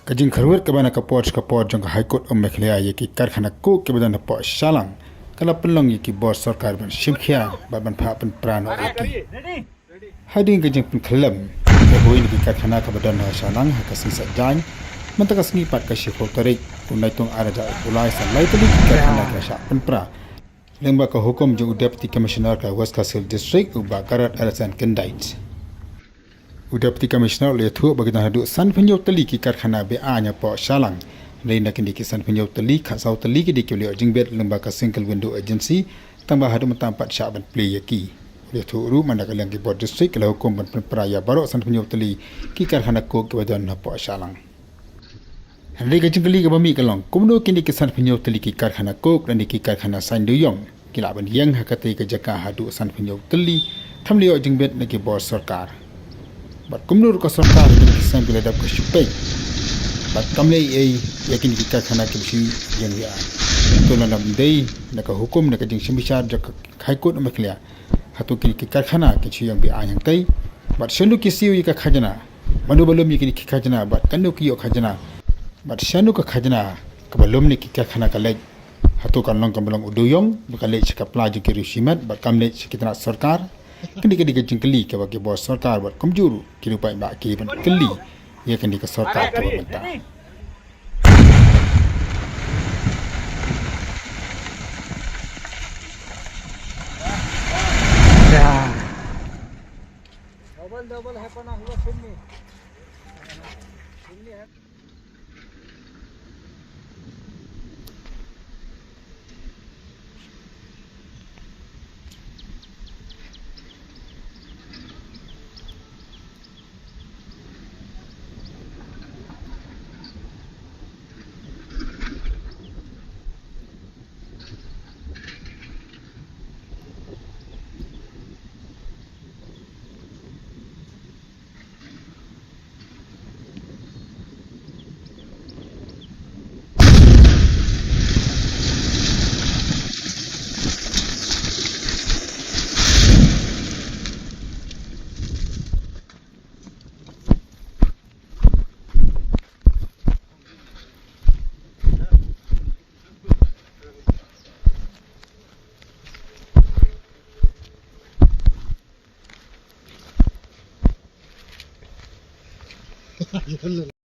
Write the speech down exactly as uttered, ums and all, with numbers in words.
Ka jingkyrwit kaba na ka por sha ka por jong ka High Court of Meghalaya ïa ki karkhana coke kiba don hapoh Shillong ka la pynlong ïa ki bor sorkar ban shim khia bad ban phah pynpra noh ïa ki. Hadien ka jingpynkhyllem ïa kawei na ki karkhana kaba don ha Shillong ha ka sngi Saitjaiñ mynta ka sngi pat ka shiphew tarik u Naitung ar hajar arphew lai, sa lai tylli ki karkhana ki la shah pynpra lyngba ka hukum jong u Deputy Commissioner ka West Khasi Hills District, u Bah Garod Alexander Kendait. U Deputy Commissioner u la ïathuh ba ki don haduh sanphew hynñiew tylli ki karkhana be-aiñ hapoh Shillong. Hynrei na kine ki sanphew hynñiew tylli, khatsaw tylli ki dei kiba la ïoh jingbit lyngba ka single window agency, tangba haduh mynta ym pat shah ban plie ïa ki. U la ïathuh ruh mynta ka liang ki bor district ki la hukum ban pynpra ïa baroh sanphew hynñiew tylli ki karkhana coke kiba don hapoh Shillong. Hynrei ka jingkylli kaba mih ka long, kumno kine ki sanphew hynñiew tylli ki karkhana coke lane ki karkhana saiñ dewïong ki lah ban ïeng ha katei ka jaka haduh sanphew hynñiew tylli, tham la ïoh jingbit na ki bor sorkar? Bad kumno ruh ka sorkar ha kine ki snem ki la dep ka shu peit bad kam leh ei ei ïa kine ki karkhana kiba shu ïeng be-aiñ? Hato lada ym dei na ka hukum, na ka jingshim bishar jong ka High Court of Meghalaya, hato kine ki karkhana ki shu ïeng be-aiñ hangtei? Bad shano ki siew ïa ka khajna? Mano ba lum ïa kine ki khajna bad katno ki ïoh khajna? Bad shano ka khajna kaba lum na ki karkhana ka leit? Hato kan long kaba long u dewïong ba ka leit sha ka pla jong ki riew shimet bad kam leit sha ki tnat sorkar? Kane ka dei ka jingkylli kaba ki bor sorkar bad kumjuh ruh ki riewpaidbah ki ban kylli ïa kane ka sorkar kaba mynta.